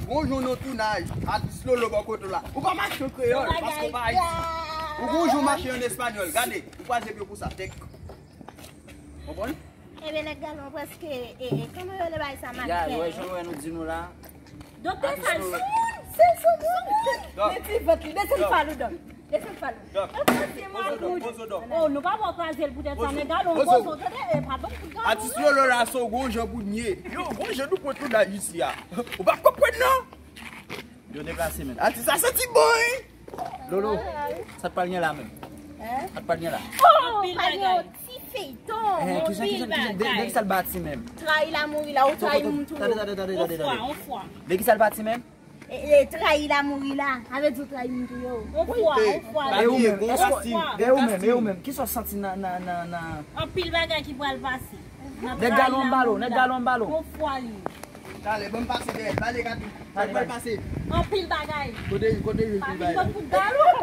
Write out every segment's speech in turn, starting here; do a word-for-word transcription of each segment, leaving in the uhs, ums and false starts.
Gon jou nan tounaj, atis Lolo bò kote w la. Ou pa mache an kreyòl, paske w pa Ayiti. Ou gon jou mache an espanyòl. Gade, ou kwaze pye w konsa, tèk. Konprann? Ebyen, nèg galon prèske, e, e, kòman yo le bay sa, ya, maten? Wè, jan wè nou di nou la. Doktè Sal, sou moun, se sou moun. Dòk. Men ti vant li, desann pal ou, dòk. Desann pal ou. Dòk. Pozo, dòk, pozo, dòk. Oh, nou pa pran kraze l poutèt sa, men galon pozo, tande, e, pa ban m kout galon. Atis Lolo la, se yon gwo jan pou n ye. Yo, gwo jan nou pran tounaj isi a. Ou pa konprann, non? Yo deplase menm. Atis sa santi bon, wi. Lolo, sa t pral gen la menm? Hein? Sa t pral gen la? Oh, pral gen yon ti feyton. Eh, kijan, kijan, kijan, de, de ki sa l pati menm? Trayi la, mouri la, ou trayi moun tou yo. Tande, tande, tande, tande, tande. On fwa, on fwa. De ki sa l pati menm? E, e, trayi la, mouri la. Sa vle di ou trayi moun tou yo. On fwa, on fwa. E ou menm, e ou menm, e ou menm, kisa w santi nan, nan, nan, nan? Anpil bagay ki pral pase. Nèg galon balo, nèg galon balo. On fwa li. Talè, ban m pase dèyè. Talè, Katou. Talè, pral pase. Anpil bagay. Kote, kote, anpil bagay. Pa vin kout galon.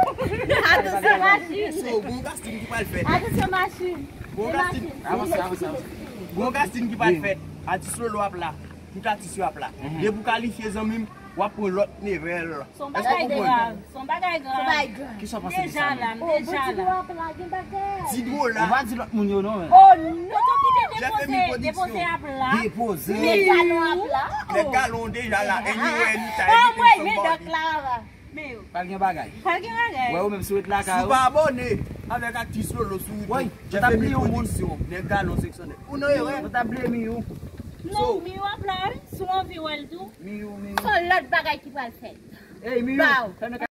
Atansyon, machin. So, gon kasting ki pral fèt. Atansyon, machin. Gon kasting. Avanse, avanse, avanse. Gon kasting ki pral fèt. Atis Lolo ap la. Tout atis yo ap la. Depi w kalifye, zanmi m, w ap pran lòt level. Son bagay grav. Son bagay grav. Kisa w panse de sa menm? M deja la, m deja la. Ti dwo la. Ou pa di lòt moun yo non, men. Oh non. Poto kite depoze, depoze ap la. Depoze. Nèg galon ap la. Nèg galon deja la. Anyway, nou ta evite m sanm bòdi. Men yo. Pral gen bagay. Pral gen bagay. Wè, ou menm si w ret lakay ou. Si w pa abòne avèk aktris Lolo sou YouTube, Jeff Emile Production, nèg galon seksyon nèt. Ou nan erè. Ou ta bliye Miyou. Non, Miyou ap la wi. Si w anvi wè l tou. Miyou, Miyou. Son lòt bagay ki pral fèt. Ey, Miyou. Baw. Fè nou